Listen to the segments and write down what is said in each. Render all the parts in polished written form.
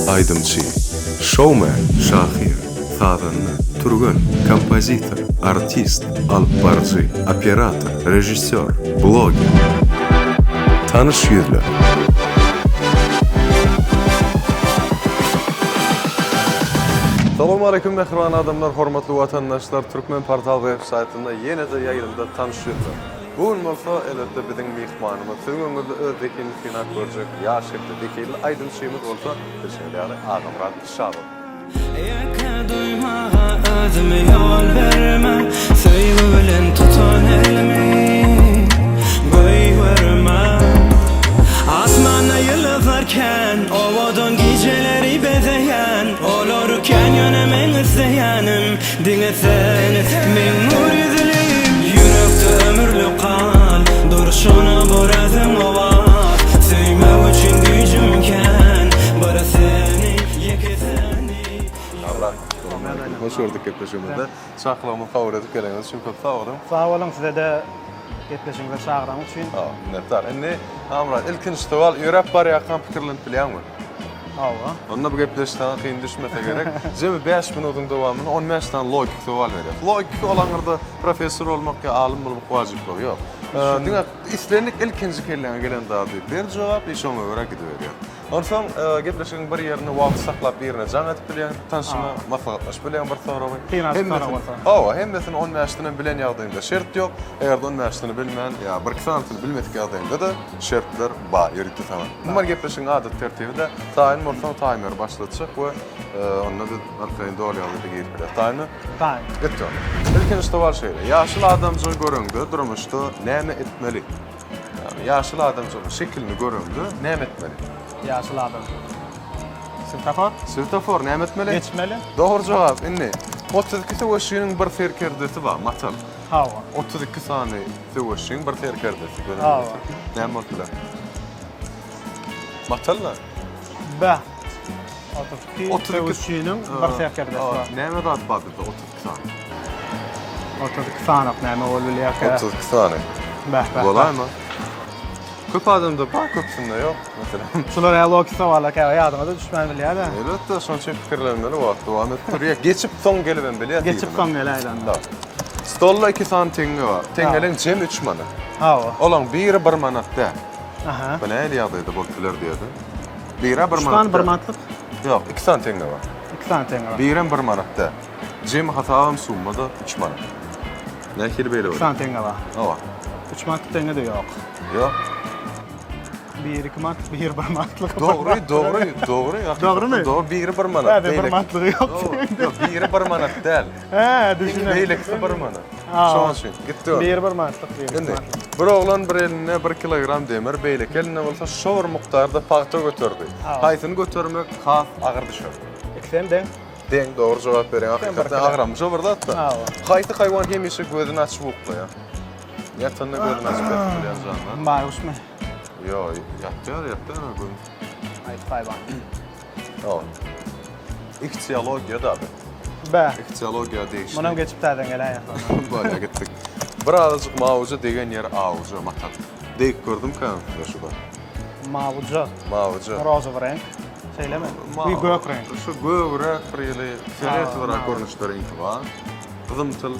Aýdymçy, şoumen, şahyr, sazanda, türgen, kompozitor, artist, alypbaryjy, operator, režissýor, bloger. Tanyş ýüzler. Salowmaleýkim mähriban adamlar, hormatly watandaşlar, Türkmenportal web saýtynda ýene-de ýaýlymda tanyş ýüzler. Bu gün bolsa, elbetde, biziň myhmanymyz, siziň öňüňizde öz zehinini synap görjek ýaş hem-de zehinli aýdymçymyz bolsa, bilşiňiz ýaly, Agamyrat Şabow. Ýeke duýmaga özümi ýol berme Söýgi bilen tutan elimi goýberme Asmanda ýyldyzlar kän Owadan gijeleri bezeýän Olar kän ýöne meň isleýänim Diňe sen meň nur ýüzlim Ýürekde ömürlik gal Durşuna bor özüň owaz Söýmek üçin güýjüm kän Bir seni ýeke seni Agla. Hoş gördük gepleşigimizde. Çakylygymyzy kabul edip geleniňiz üçin köp sag boluň. Sag boluň sizede gepleşigimize çagyranyňyz üçin. Sag boluň, minnetdar. Indi Amyrat ilkinji sowal ýöräp barýarkaň pikirlenip bilýäňmi? Hawa. Onda bu gepleşik saňa kyn düşmese gerek. Jemi bäş minutyň dowamynda on bäş sany logiki sowal berýäs. Logiki ol aňyrda professor bolmak ýa alym bolmak wajyplygy ýok. Diňe islendik ilkinji kelläňe gelen zady ber jogap i şoňa görä gidiberýär. Onsoň gepleşigiň bir ýerinde wagty saklap birine jaň edip bilýäň, tanşyňa maslahatlaşyp bilýäň bir soragy. Kynajyk sorag bolsa. Hawa, hemmesini on bäşdenem bilen ýagdaýyňda şert ýok. Eger-de on bäşdeni bilmän ýa bir-iki sanysyny bilmedik ýagdaýyňda-da şertler bar ýörite saňa. Umuman gepleşigiň adaty tertibi-de, taýyn bolsaň taýmeri başlatjak we onda biz arkaýyn doly ýagdaýda girip bileris. Taýynmy? Taýyn. Gitdi onda. Ilkinji sowal şeýle, Ýaşyl adamjygy göreňde durmuşda näme etmeli? Ýagny ýaşyl adamjygyň şekilini göreňde näme etmeli? Ýaşyl adamjyk. Swetofor. Swetofor näme etmeli? Geçmeli. Dogry jogap. Indi 32 söweşçiniň bir serkerdesi bar, matal. Hawa. 32 sany söweşçiň bir serkerdesi göz Hawa. öňünde tut. Näme bolup biler? Matal-da. Bä. 32 32 söweşçiniň bir serkerdesi bar. Näme zat bar bizde 32 sany? 32 sanak näme bolup bilýärkä? 32 sany. Bäh, bäh. Bolaýmy? Köp adamda bar, köpüsinde ýok. Meselem. Şular ýaly logiki sowallar käbir ýadyňa-da düşmän bilýär-de. Elbetde, şonuň üçin pikirlenmeli wagt dowam edip durýar. Geçip soň gelibem bilýär. Geçip soň geläýlende. Stolda iki sany teňňe bar. Teňňeleň jemi üç manat. Hawa. Olaň biri bir manat däl. Aha. Bu nähili ýagdaýda bolup biler diýerdi. Biri bir manat. Üç sany bir manatlyk? Ýok, iki sany teňňe bar. Iki sany teňňe bar. Birem bir manat däl. Jemi hasabam summa-da üç manat. Nähili beýle bolýar? Iki sany teňňe bar. Hawa. Üç manatlyk teňňe-de ýok. Ýok. Biri iki manatlyk, biri bir manatlyk. Dogry, dogry, dogry. Dogrymy? Dogry, biri bir manat. Hä, bir manatlygy ýok. Ýok, biri bir manat däl. Hä, düşündim. Beýlekisi bir manat. Şonuň üçin gitdi ol. Biri bir manatlyk, biri Indi bir oglan bir elinde bir kilogram demir, beýleki elinde bolsa şo bir mukdarda pagta göterdi. Haýsyny götermek has agyr düşer? Ikisem deň. Deň, dogry jogap berýäň. Hakykatdan agramy şo bir zatda. Haýsy haýwan hemişe gözüni açyp uklaýar? Ýatanda gözüni açyp ýatyp bilýän jandar. Baýguşmy? Ýok, ýatýar, ýatýar göz. Haýsy haýwan? Ýok. Ihtiologiýa da bu. Bä. Ihtiologiýa degişli. Munam geçip täzeden geläýer. Bolýa gitdik. Bir azajyk mawuja degen ýeri awuja matal. Degip gördümkä size şu zat? Mawuja. Mawuja. Rozowy reňk. Şeýlemi? Bu gök reňk. Şu gögräk bir ýyly fioletowyrak görnüşde reňki bar. Gyzymtyl.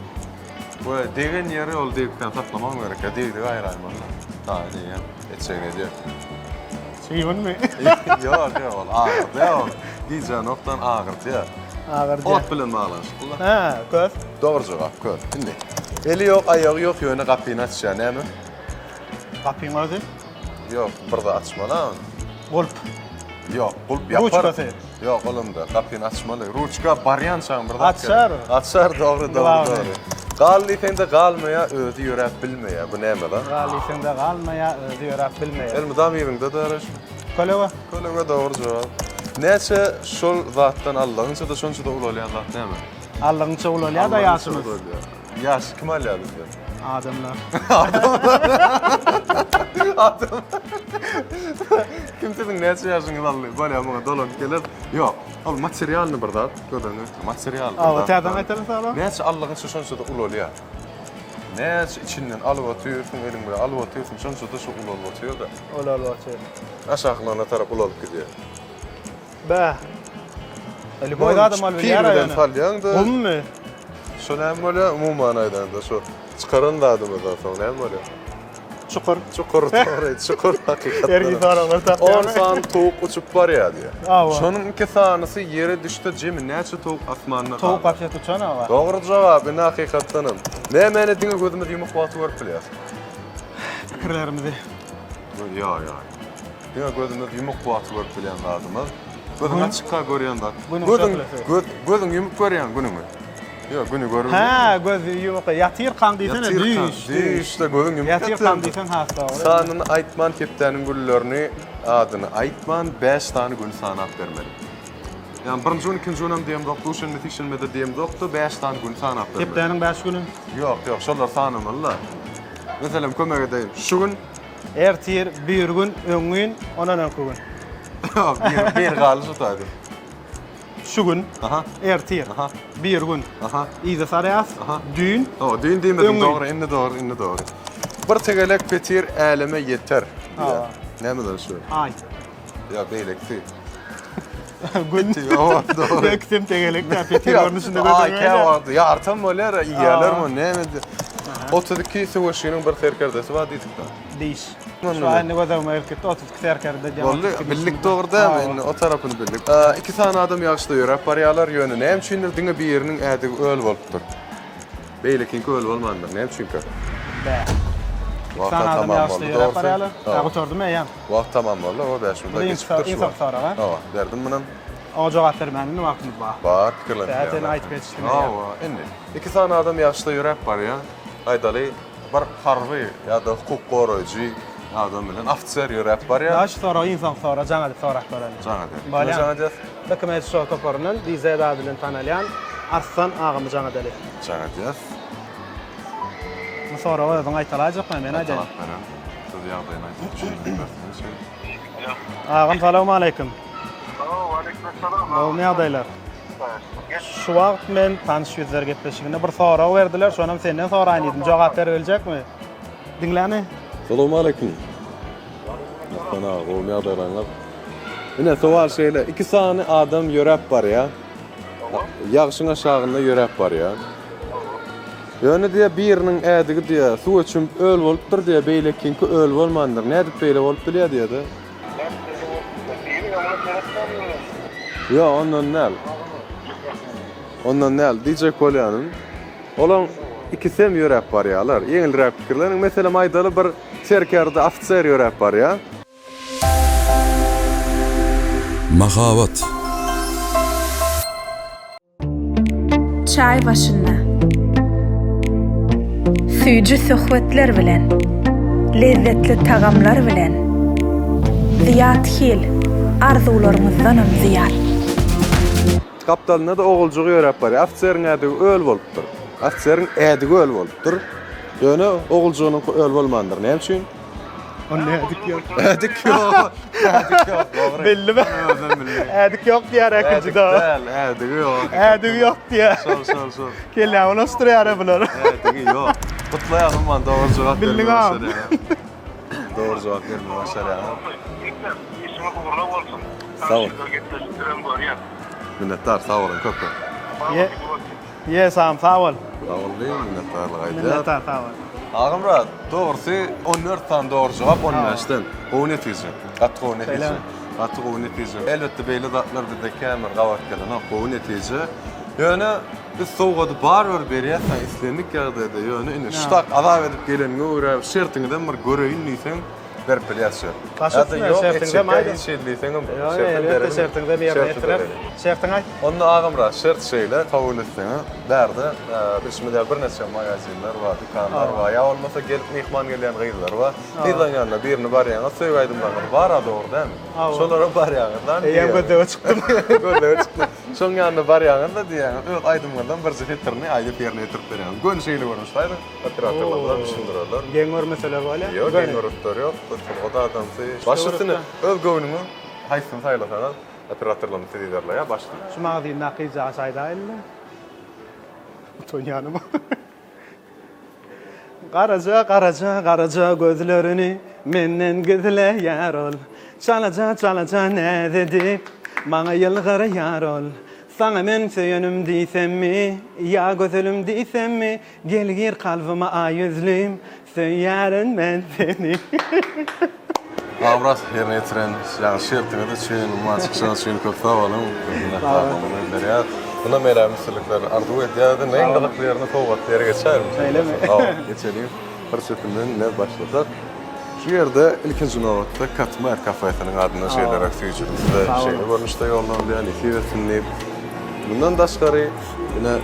We degen ýeri ol degipden saklamagyň gerek. Ýa degdigi aýraýmaly. Taýyn eýýäm etjegini edýär. Çybynmy? Ýok, ýok, ol agyrdýar ol. Gijänokdan agyrdýar. Agyrdýar. Ot bilen baglanyşykly. Hä, köz. Dogry jogap, köz. Indi. Eli ýok, aýagy ýok, ýöne gapyny açýar. Näme? Gapyň özi? Ýok, bir zat açmaly-a ony. Gulp. Ýok, gulp ýapar. Ruçkasy. Ýok, olam-da, gapyny açmaly. Ruçka barýançaň bir zat gerek. Açar. Açar, dogry, dogry, dogry. Gal diýseň-de galmaýar, özi ýöräp bilmeýär. Bu näme lan? Gal diýseň-de galmaýar, özi ýöräp bilmeýär. Elmydam yzyňda-da araş. Kölege. Kölege dogry jogap. Näçe şol zatdan aldygyňça-da şonça-da ulalýan zat näme? Aldygyňça ulalýar-da ýaşymyz. Aldygyňça ulalýar. Ýaşy kim alýar bizden? Adamlar. Adam. Kim siziň näçe ýaşyňyzy aldy? Bolýar muňa dolanyp geler. Ýok. Ol materialny bir zat. Göz öňüne getir. Material bir Awa, zat. täzeden gaýtaryň sala. Näçe aldygyňça şonça-da ulalýar. Näçe içinden alyp otyrsyň, eliň bilen alyp otyrsyň, şonça-da şo ulalyp otyr-da. Ulalyp otyr. Aşaklygyna tarap ulalyp gidýär. Bäh. Lýuboý zadam bolup bilýär Pirmiden salýaň-da. Gummy? Şo näme bolýar? Umuman aýdanda şo çykaran zadymyzdan soň näme bolýar? Çukur. Çukur, dogry, çukur hakykatdan. Ergi soraglar tapýar. 10 sany towuk uçup barýar diýýär. Hawa. Şonuň iki sanysy ýere düşse jemi näçe towuk asmanda galar? Towuk wapşet uçan hawa. Dogry jogap, indi hakykatdanam. Nämäni diňe gözümiz ýumuk wagty görüp bilýäris? Pikirlerimizi. Ýok, ýok. Diňe gözümiz ýumuk wagty görüp bilýän zadymyz. Gözüň açykka görýän zat. Gözüň göz gözüň ýumuk görýän günüňi. Ýok, güni görüp. Hä, göz ýumuk ýatyrkaň diýsene, düýş. Düýşde gözüň ýumuk. Ýatyrkaň diýseň has dogry. Sanyny aýtman hepdäniň günlerini adyny aýtman 5 sany gün sanap bermeli. Ýagny birinji gün, ikinji günem diýemzok, duşenbe, sişenbe-de diýemzok-da 5 sany gün sanap bermeli. Hepdäniň 5 güni. Ýok, ýok, şolary sanamaly-da. Meselem, kömek edeýin. Şu gün Ertir, birgün, öňňün, ondan öňki gün. Ýok, bir, bir galdy şu taýda. Şu gün, Aha. ertir, Aha. birgün, Aha. yza sarýas, Aha. düýn, O, düýn diýmedim, Öňňün. dogry, indi dogry, indi dogry. Bir tegelek petir äleme ýeter. Hawa. Nämedir şu? aý. Ýa beýlekisi. Gün. Ýok, dogry. Ikisem tegelek däl, petir görnüşinde göz Aý, öňüne käwagt gelýär. ýartam bolýar, iýýärler Aa. muny, näme edýär? 32 söweşçiniň bir serkerdesi bar diýdik-de. Diş. Şu aýny göz öňüme gelip gitdi, 32 serkerde diýen. Boldy, 32 bildik dişimiz. dogry dälmi? Hawa. Indi o tarapyny bildik. Aa, Iki sany adam ýagyşda ýöräp barýarlar, ýöne näme üçindir diňe biriniň ädigi öl bolupdyr. Beýlekiňki öl bolmandyr, näme üçinkä? Bä. Iki Wagt sany adam tamam ýagyşda boldy, ýöräp dogrusy. barýarlar. Hawa. Hä, gutardymy eýýäm? Wagt tamam boldy, o 5 minut Bu geçipdir iň şu soňky wagt. sorag, ha? Hawa, berdim munam. Oňa jogap bermäne indi wagtymyz bar. Bar, pikirlenip Bä, sen ýörler. aýdyp ýetişdiň eýýäm. Hawa, indi iki sany adam ýagyşda ýöräp barýar. Aýdaly, bir harby ýa-da hukuk goraýjy adam bilen ofiser ýöräp barýar. Daş soragy iň soňky sorag, jaň edip sorap göreli. Jaň edeli. Kime Bolýar. jaň edýäs? BKMH Show toparyndan DZ ady bilen tanalýan Arslan agamy jaň edeli. Jaň edýäs. Bu soragy özüň gaýtalaýjakmy, men aýdaýyn. Gaýtalap beren. Siz ýagdaýyny aýdyp düşündirip berseňiz şeýle. Agam salowmaleýkim. Waleýkim Gowumy ýagdaýlar? Şu wagt men Tanyş ýüzler gepleşiginde bir sorag berdiler, şonam senden soraýyn diýdim. Jogap berip biljekmi? Diňläni. Salowmaleýkim. Arslan aga, gowumy ýagdaýlaryňyz? Ine, sowal şeýle, iki sany adam ýöräp barýar. Ýagşyň aşagynda ýöräp barýar. Ýöne diýýär, biriniň ädigi diýýär, suwa çümüp öl bolupdyr diýýär, beýlekiňki öl bolmandyr. Nädip beýle bolup bilýär diýýär-de. Ýok, ondan däl. Ondan däl, diýjek bolýanym, olaň ikisem ýöräp barýarlar. Ýeňilräk pikirleniň. Meselem, aýdaly, bir serkerde, ofiser ýöräp barýar. Mahabat. Çaý başynda. Süýji söhbetler bilen, lezzetli tagamlar bilen, Zyýat Hil, arzuwlaryňyzdanam zyýat. Gapdalynda-da oguljygy ýöräp barýar. Ofiseriň ädigi öl bolupdyr. Ofiseriň ädigi öl bolupdyr. Ýöne oguljygynyňky öl bolmandyr. Näme üçin? Onda ädik ýok. Ädik ýok. Ädik ýok, dogry. Bellimi? Özem bildi. Ädik ýok diýýär Ädik ikinji-de. däl, ädigi ýok. Ädigi ýok diýýär. Şol, şol, şol. Kellämi bulaşdyrýar bular. Ädigi ýok. Gutlaýan umman dogry jogap Bildiň bermegi agam. başarýar. Dogry jogap bermegi başarýar. Işiňiz ugruna bolsun. Sag bol. Gepleşiklerem görýän. Minnetdar, sag boluň köp köp. Ye. Yes agam sag bol. Sag bol diýiň, minnetdarlyk aýdýar. Minnetdar sag bol. Agamyrat, dogrusy 14 sany dogry jogap 15-den. Gowy netije. Gaty gowy netije. Gaty gowy netije. Elbetde beýle zatlar bizde känbir gabat gelenok. Gowy netije. Ýöne biz sowgady barybir berýäs saňa islendik ýagdaýda. Ýöne indi şu tak azap edip geleniňe görä şertiňizem bir göreýin diýseň, Berip bilýäs şert. Baş Ýa-da üstüne, ýok, şertiňizem etjekkä aýdyň. hiç hili diýseňem, Ýok, şertem elbetde berelim. şertiňizem ýerine Şerti ýetirer. bereli. Şertiňi aýt. Onda Agamyrat, şert şeýle, kabul etseňiz, bärde, bilşimiz ýaly birnäçe magazinler bar, dükanlar bar, ýa bolmasa gelip myhman gelýän gyzlar bar. Gyzlaryň ýanyna birine barýaňyz, söýgi aýdymlaryňyz bar-a dogry dälmi? Şolara barýaňyzdan Eýýäm diýýäňiz. gözlege çykdym. Gözlege çykdym. Şoň ýanyna barýaňyz-da diýýäňiz, öz aýdymyňyzdan birje setirini aýdyp ýerine ýetirip berýäňiz. Göni şeýle görnüşde aýdyň. Operatorlar bular düşündirerler. Geň görmeseler bolýar. Ýok, geň görüpler ýok. Bu sungat adamsy. Baş üstüne öz göwnüňe haýsyny saýlasaňyz, operatorlarymyz sizi yzarlaýar baş üstüne. Şu magazyndaky gyzjagaş aýdaýynda. Utanýanym. Garaja, garaja, garaja gözlerini menden gizleýär ol. Çalaja, çalaja näz edip, maňa ýylgyrýar ol. Saňa men söýenim diýsemmi, ýa gözelim diýsemmi, Gel gir kalbyma aý ýüzlim, söýýärin men seni. Agmyrat ýerine ýetiren ýagşy şertiňiz üçin, umuman çykyşyňyz üçin köp sag boluň. Minnetdarlygymyzy bildirýäris. Mundan beýläk üstünlikler arzuw edýäris. Indi iň gyzykly ýerine sowgatly ýere geçäýeliň. Şeýlemi? Hawa, geçeliň. Bir çetinden ine başlasak. Şu ýerde ilkinji nobatda Katmer kafesiniň adyndan şeýleräk süýjülik size şeýle görnüşde ýollanylýar, nesip etsin diýip. Mundan daşgary ine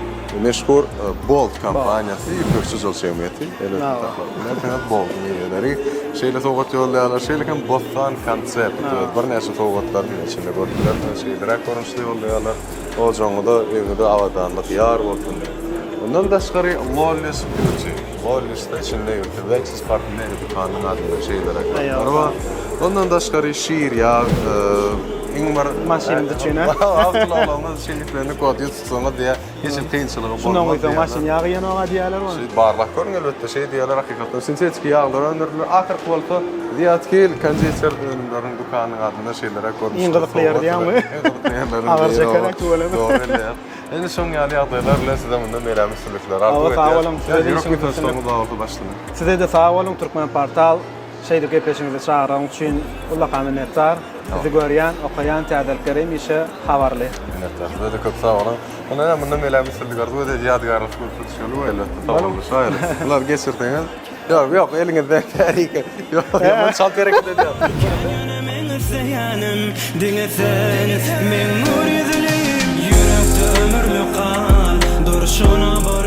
meşhur Bolt kompaniýasy, ýüpekçi jol jemgyýeti, elbetde saklap bilersiňiz, Boltuň eýeleri şeýle sowgat ýollaýarlar. Şeýle hem Bossan Concept öz birnäçe sowgatlaryny ine içinde görüp bilersiňiz, şeýleräk görnüşde ýollaýarlar. Ojagyňyza, öýüňize abadanlyk ýar bolsun. Mundan daşgary Lollis Beauty. Lollisde içinde ýörite Lexus parfýumeriýa dükanynyň adynda şeýleräk zatlar bar. Ondan daşgary şir ýag, iň bir Maşynyňyz üçin hä? Awtoulaglaryňyz üçin islendik wagt ýüz tutsaňyz diýýär, hiç hili kynçylygy bolmaz Şundan guýsaň diýýärler. maşyn ýagy ýenog-a diýýärler ony. Şeý barlap görüň elbetde, şeý diýýärler hakykatdan sintetiki ýaglar öndüriler. Ahyrky bolsa Zyýat Hil konditer önümleriniň dükanynyň adynda şeýleräk görnüşde Iň gyzykly ýeri diýýäňmi? Iň gyzykly ýerleriň Agyr biri çeken o. tüweleme. Dogry belleýär. Indi şoň ýaly ýagdaýlar bilen size mundan beýläk üstünlikler arzuw Hawa, sag edýäris. boluň, size-de Ýürek işiňizde buýsançlaryňyz üstünlik. bar bolsa başlaň. Size-de sag boluň Türkmenportal şeýdip gepleşigiňize çagyragyň üçin ullakan minnetdar. Sizi görýän, okaýan, täzelikleri hemişe habarly. Minnetdar. Size-de köp sag boluň. Onda näme mundan beýläk üstünlik arzuw edýäris. Ýadygärlik surata düşeli we elbetde sag boluşaýaly. Bulary geçirseňiz. Ýok, ýok, eliňizden tärik. Ýok, ýaman çalt hereket edýär. Ýöne meň isleýänim diňe sen, meň nur ýüzlim. Ýürekde ömürlik gal, durşuna bir.